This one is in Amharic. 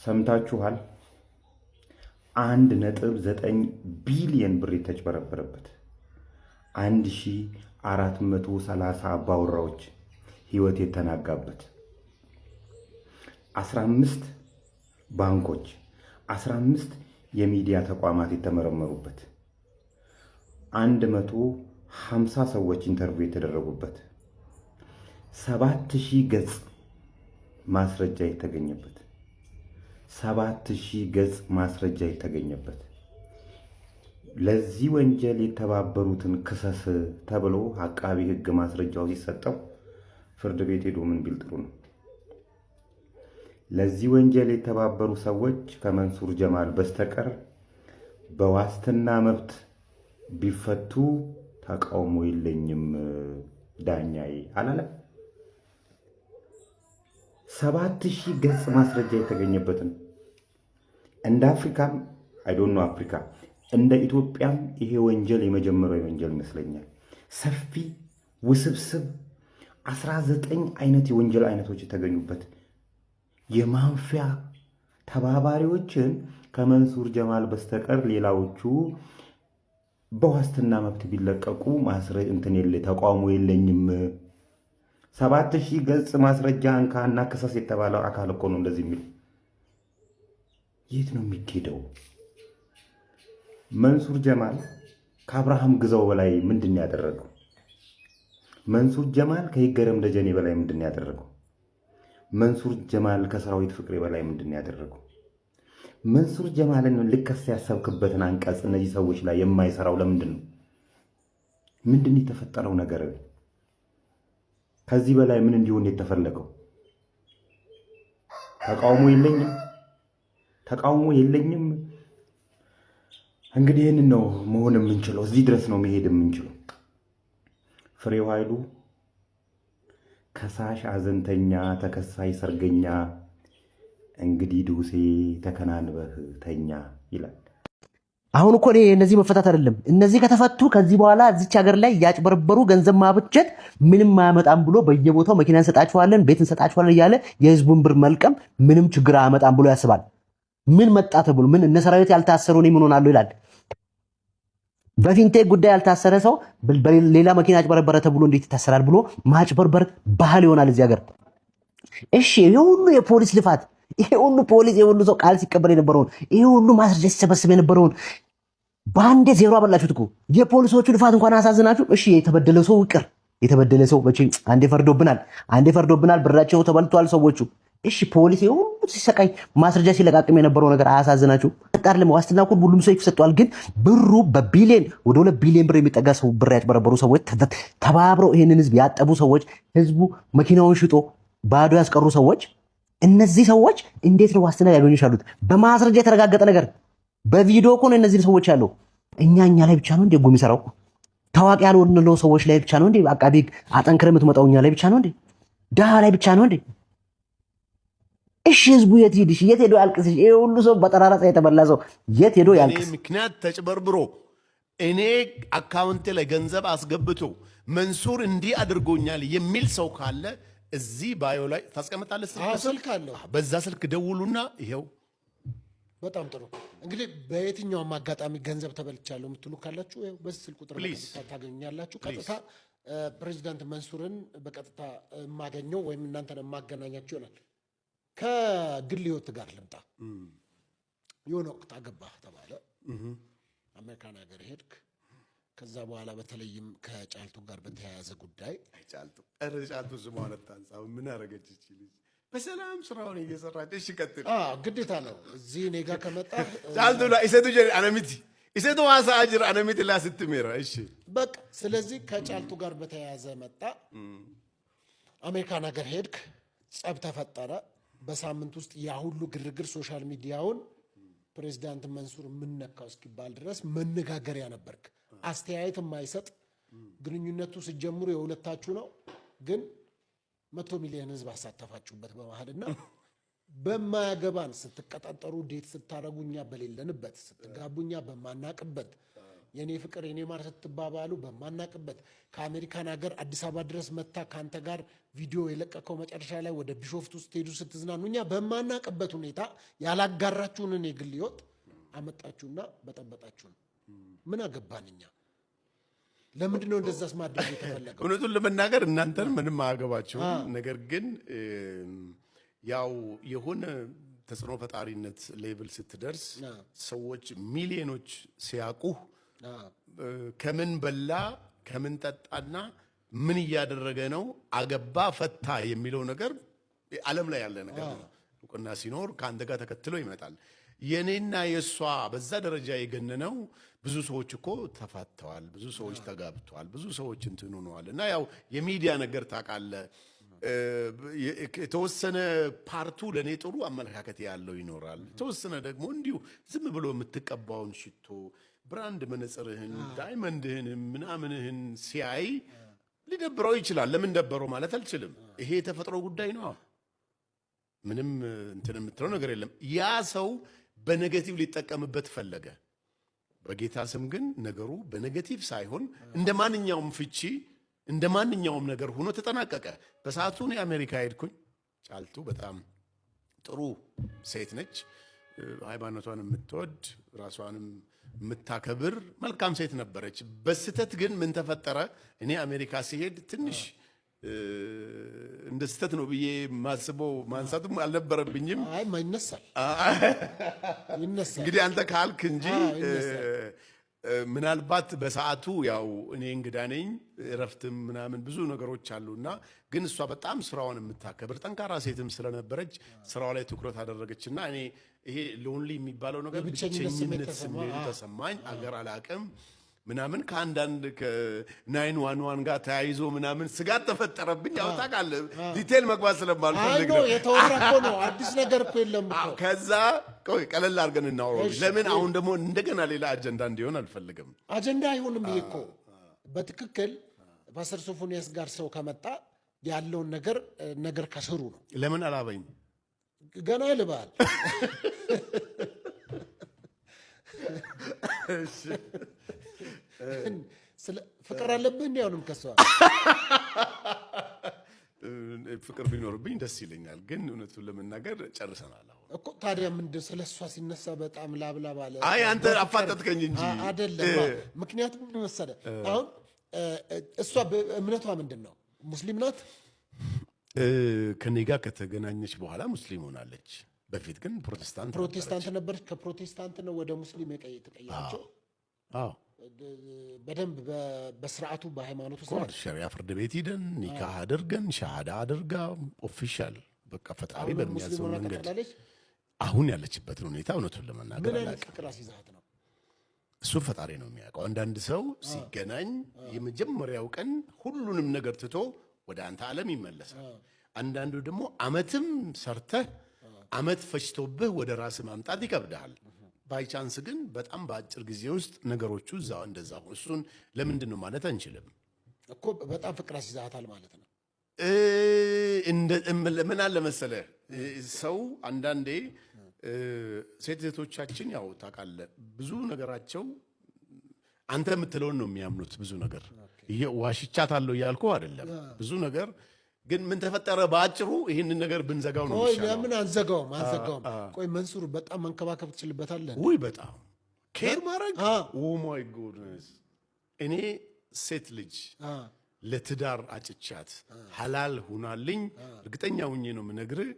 ሰምታችኋል። 1.9 ቢሊየን ብር የተጭበረበረበት፣ 1430 አባወራዎች ህይወት የተናጋበት፣ 15 ባንኮች፣ 15 የሚዲያ ተቋማት የተመረመሩበት፣ 150 ሰዎች interview የተደረጉበት፣ 7000 ገጽ ማስረጃ የተገኘበት፣ 7000 ገጽ ማስረጃ የተገኘበት፣ ለዚህ ወንጀል የተባበሩትን ክሰስ ተብሎ አቃቢ ሕግ ማስረጃው ሲሰጠው ፍርድ ቤት ሄዶ ምን ቢል ጥሩ ነው? ለዚህ ወንጀል የተባበሩ ሰዎች ከመንሱር ጀማል በስተቀር በዋስትና መብት ቢፈቱ ተቃውሞ የለኝም ዳኛዬ አላለም? 7000 ገጽ ማስረጃ የተገኘበትን እንደ አፍሪካም፣ I don't know አፍሪካ፣ እንደ ኢትዮጵያም ይሄ ወንጀል የመጀመሪያው ወንጀል ይመስለኛል። ሰፊ፣ ውስብስብ፣ 19 አይነት የወንጀል አይነቶች የተገኙበት የማፊያ ተባባሪዎችን ከመንሱር ጀማል በስተቀር ሌላዎቹ በዋስትና መብት ቢለቀቁ እንትን የለ ተቃውሞ የለኝም። 7000 ገጽ ማስረጃ እንካ እና ክሰስ የተባለው አካል እኮ ነው እንደዚህ የሚል። የት ነው የሚኬደው? መንሱር ጀማል ከአብርሃም ግዛው በላይ ምንድን ነው ያደረገው? መንሱር ጀማል ከይገረም ደጀኔ በላይ ምንድን ነው ያደረገው? መንሱር ጀማል ከሰራዊት ፍቅሬ በላይ ምንድን ነው ያደረገው? መንሱር ጀማልን ልከስ ያሰብክበትን አንቀጽ እነዚህ ሰዎች ላይ የማይሰራው ለምንድን ነው? ምንድን ነው የተፈጠረው ነገር? ከዚህ በላይ ምን እንዲሆን የተፈለገው? ተቃውሞ የለኝም፣ ተቃውሞ የለኝም። እንግዲህ ይህንን ነው መሆን የምንችለው። እዚህ ድረስ ነው መሄድ የምንችለው። ፍሬው ኃይሉ ከሳሽ አዘንተኛ፣ ተከሳሽ ሰርገኛ፣ እንግዲህ ዱሴ ተከናንበህ ተኛ ይላል። አሁን እኮ እኔ እነዚህ መፈታት አይደለም፣ እነዚህ ከተፈቱ ከዚህ በኋላ እዚች ሀገር ላይ እያጭበረበሩ ገንዘብ ማበጀት ምንም አያመጣም ብሎ በየቦታው መኪና እንሰጣችኋለን፣ ቤት እንሰጣችኋለን እያለ የህዝቡን ብር መልቀም ምንም ችግር አያመጣም ብሎ ያስባል። ምን መጣ ተብሎ ምን እነ ሰራዊት ያልታሰሩ እኔ ምን ሆናለሁ ይላል። በ fintech ጉዳይ ያልታሰረ ሰው ሌላ መኪና አጭበረበረ ተብሎ እንዴት ይታሰራል ብሎ ማጭበርበር ባህል ይሆናል እዚህ ሀገር። እሺ፣ ይሄ ሁሉ የፖሊስ ልፋት፣ ይሄ ሁሉ ፖሊስ፣ ይሄ ሁሉ ሰው ቃል ሲቀበል የነበረውን፣ ይሄ ሁሉ ማስረጃ ሲሰበስብ የነበረውን በአንዴ ዜሮ አበላችሁት እኮ። የፖሊሶቹ ልፋት እንኳን አሳዝናችሁ። እሺ፣ የተበደለ ሰው ይቅር፣ የተበደለ ሰው መቼም አንዴ ፈርዶብናል፣ አንዴ ፈርዶብናል፣ ብራቸው ተበልቷል ሰዎቹ። እሺ፣ ፖሊስ ይሄ ሁሉ ሲሰቃይ ማስረጃ ሲለቃቅም የነበረው ነገር አያሳዝናችሁ? አይደለም ዋስትና እኮ ሁሉም ሰው ይሰጠዋል። ግን ብሩ በቢሊዮን፣ ወደ 2 ቢሊዮን ብር የሚጠጋ ሰው ብር ያጭበረበሩ ሰዎች፣ ተባብረው ይሄንን ህዝብ ያጠቡ ሰዎች፣ ህዝቡ መኪናውን ሽጦ ባዶ ያስቀሩ ሰዎች፣ እነዚህ ሰዎች እንዴት ነው ዋስትና ሊያገኙ የቻሉት? በማስረጃ የተረጋገጠ ነገር በቪዲዮ እኮ ነው እነዚህ ሰዎች ያለው። እኛ ላይ ብቻ ነው እንዴ ህጉ የሚሰራው? ታዋቂ ያልሆንነው ሰዎች ላይ ብቻ ነው እንዴ? አቃቢ አጠንክረ የምትመጣው እኛ ላይ ብቻ ነው እንዴ? ድሃ ላይ ብቻ ነው እንዴ? እሺ፣ ህዝቡ የት ሂድ? የት ሄዶ ያልቅስ? ይሄ ሁሉ ሰው በጠራራ ፀሐይ የተበላ ሰው የት ሄዶ ያልቅስ? ምክንያት ተጭበርብሮ እኔ አካውንቴ ላይ ገንዘብ አስገብቶ መንሱር እንዲህ አድርጎኛል የሚል ሰው ካለ እዚህ bio ላይ ታስቀምጣለህ። ስልክ አለው። በዛ ስልክ ደውሉና ይኸው። በጣም ጥሩ። እንግዲህ በየትኛውም አጋጣሚ ገንዘብ ተበልቻለሁ የምትሉ ካላችሁ በዚህ ስልክ ቁጥር ታገኙኛላችሁ። ቀጥታ ፕሬዚዳንት መንሱርን በቀጥታ የማገኘው ወይም እናንተን የማገናኛችሁ ይሆናል። ከግል ህይወት ጋር ልምጣ። የሆነ ወቅት አገባህ ተባለ፣ አሜሪካን ሀገር ሄድክ። ከዛ በኋላ በተለይም ከጫልቱ ጋር በተያያዘ ጉዳይ ጫልቱ፣ ኧረ ጫልቱ ስሟን አታንሳ። ምን አደረገች ይቺ ልጅ? በሰላም ስራውን እየሰራች። እሺ ቀጥል። ግዴታ ነው። እዚህ እኔ ጋር ከመጣ ጫልቱ isetu ana miti isetu haasaa jira ana miti laa ስትሜራ እሺ። በቃ ስለዚህ ከጫልቱ ጋር በተያያዘ መጣ። አሜሪካን ሀገር ሄድክ፣ ጸብ ተፈጠረ። በሳምንት ውስጥ ያ ሁሉ ግርግር social media ውን ፕሬዚዳንት መንሱር ምነካው እስኪባል ድረስ መነጋገሪያ ነበርክ። አስተያየት የማይሰጥ ግንኙነቱ ስትጀምሩ የሁለታችሁ ነው፣ ግን 100 ሚሊዮን ህዝብ አሳተፋችሁበት በመሀልና በማያገባን ስትቀጣጠሩ፣ date ስታረጉ እኛ በሌለንበት፣ ስትጋቡ እኛ በማናቅበት የኔ ፍቅር የኔ ማር ስትባባሉ በማናቅበት፣ ከአሜሪካን ሀገር አዲስ አበባ ድረስ መታ ከአንተ ጋር ቪዲዮ የለቀቀው፣ መጨረሻ ላይ ወደ ቢሾፍቱ ስትሄዱ ስትዝናኑ እኛ በማናቅበት ሁኔታ ያላጋራችሁንን የግል ህይወት አመጣችሁና በጠበጣችሁን። ምን አገባን እኛ? ለምንድን ነው እንደዛስ ማድረግ የተፈለገው? እውነቱን ለመናገር እናንተን ምንም አያገባችሁም። ነገር ግን ያው የሆነ ተጽዕኖ ፈጣሪነት level ስትደርስ፣ ሰዎች ሚሊዮኖች ሲያውቁህ፣ ከምን በላ፣ ከምን ጠጣና ምን እያደረገ ነው፣ አገባ፣ ፈታ የሚለው ነገር ዓለም ላይ ያለ ነገር ነው። እውቅና ሲኖር ከአንተ ጋር ተከትሎ ይመጣል። የኔና የእሷ በዛ ደረጃ የገነነው ብዙ ሰዎች እኮ ተፋተዋል፣ ብዙ ሰዎች ተጋብተዋል፣ ብዙ ሰዎች እንትን ሆነዋል። እና ያው የሚዲያ ነገር ታውቃለህ፣ የተወሰነ part ኡ ለእኔ ጥሩ አመለካከት ያለው ይኖራል። የተወሰነ ደግሞ እንዲሁ ዝም ብሎ የምትቀባውን ሽቶ፣ brand መነጽርህን፣ diamond ህን፣ ምናምንህን ሲያይ ሊደብረው ይችላል። ለምን ደበረው ማለት አልችልም። ይሄ የተፈጥሮ ጉዳይ ነው። ምንም እንትን የምትለው ነገር የለም። ያ ሰው በ negative ሊጠቀምበት ፈለገ። በጌታ ስም ግን ነገሩ በ negative ሳይሆን እንደ ማንኛውም ፍቺ፣ እንደ ማንኛውም ነገር ሆኖ ተጠናቀቀ። በሰዓቱ እኔ አሜሪካ ሄድኩኝ። ጫልቱ በጣም ጥሩ ሴት ነች። ሃይማኖቷን የምትወድ፣ ራሷንም የምታከብር መልካም ሴት ነበረች። በስህተት ግን ምን ተፈጠረ? እኔ አሜሪካ ስሄድ ትንሽ እንደ ስህተት ነው ብዬ ማስበው ማንሳትም አልነበረብኝም። አይ፣ ይነሳል ይነሳል። እንግዲህ አንተ ካልክ እንጂ ምናልባት በሰዓቱ ያው እኔ እንግዳ ነኝ፣ እረፍትም ምናምን ብዙ ነገሮች አሉና፣ ግን እሷ በጣም ስራዋን የምታከብር ጠንካራ ሴትም ስለነበረች ስራዋ ላይ ትኩረት አደረገችና እኔ ይሄ lonely የሚባለው ነገር የብቸኝነት ስሜት ብቸኝነት ተሰማ። ስሜቱ ተሰማኝ። አገር አላቅም ምናምን፣ ከአንዳንድ ከ 911 ጋር ተያይዞ ምናምን ስጋት ተፈጠረብኝ። ያው ታውቃለህ፣ detail መግባት አይ ስለማልፈልግ no ነው። የተወራ እኮ ነው። አዲስ ነገር እኮ የለም እኮ። ከዛ ቆይ ቀለል አድርገን እናውራው። እሺ። ለምን አሁን ደግሞ እንደገና ሌላ አጀንዳ እንዲሆን አልፈልግም። አጀንዳ አይሆንም። ይሄ እኮ በትክክል ፓስተር ሶፎንያስ ጋር ሰው ከመጣ ያለውን ነገር ከስሩ ነው። ለምን አላበኝ? ገና ይልባል። ፍቅር አለብህ እንዲ አሁንም ከሷ? ፍቅር ቢኖርብኝ ደስ ይለኛል፣ ግን እውነቱን ለመናገር ጨርሰናል። አሁን እኮ ታዲያ ምንድን ስለ እሷ ሲነሳ በጣም ላብላብ አለ? አይ፣ አንተ አፋጠጥከኝ እንጂ። አይደለም። ምክንያቱም ምን መሰለህ፣ አሁን እሷ እምነቷ ምንድን ነው? ሙስሊም ናት? ከኔ ጋር ከተገናኘች በኋላ ሙስሊም ሆናለች። በፊት ግን ፕሮቴስታንት ነበረች። ፕሮቴስታንት ነበረች። ከፕሮቴስታንት ነው ወደ ሙስሊም የተቀየረችው። አዎ። በደንብ በስርዓቱ፣ በሃይማኖቱ ስርዓት። ሸሪያ ፍርድ ቤት ሂደን ኒካህ አድርገን፣ ሻሃዳ አድርጋ፣ official በቃ ፈጣሪ አሁንም ሙስሊም በሚያዘው ሆና መንገድ። ቀጥላለች። አሁን ያለችበትን ሁኔታ እውነቱን ለመናገር ምን አይነት አላውቅም። ፍቅር አስይዛት ነው? እሱ ፈጣሪ ነው የሚያውቀው። አንዳንድ ሰው ሲገናኝ የመጀመሪያው ቀን ሁሉንም ነገር ትቶ ወደ አንተ ዓለም ይመለሳል። አንዳንዱ ደግሞ አመትም ሰርተህ አመት ፈጅቶብህ ወደ ራስ ማምጣት ይከብድሃል። By chance ግን በጣም በአጭር ጊዜ ውስጥ ነገሮቹ እዛ እንደዛ ሆኑ። እሱን ለምንድን ነው ማለት አንችልም። እኮ በጣም ፍቅር አስይዛታል ማለት ነው። ምን አለ መሰለህ፣ ሰው አንዳንዴ ሴት እህቶቻችን ያው ታውቃለህ፣ ብዙ ነገራቸው አንተ የምትለውን ነው የሚያምኑት። ብዙ ነገር ዋሽቻታለሁ እያልኩ አይደለም። ብዙ ነገር ግን ምን ተፈጠረ፣ በአጭሩ ይህንን ነገር ብንዘጋው ነው ቆይ የሚሻለው። ለምን አንዘጋውም? አንዘጋውም። ቆይ መንሱር፣ በጣም መንከባከብ ትችልበታለህ። ውይ፣ በጣም care ማድረግ፣ oh my goodness፣ እኔ ሴት ልጅ ለትዳር አጭቻት ሐላል ሁናልኝ እርግጠኛ ሁኜ ነው የምነግርህ።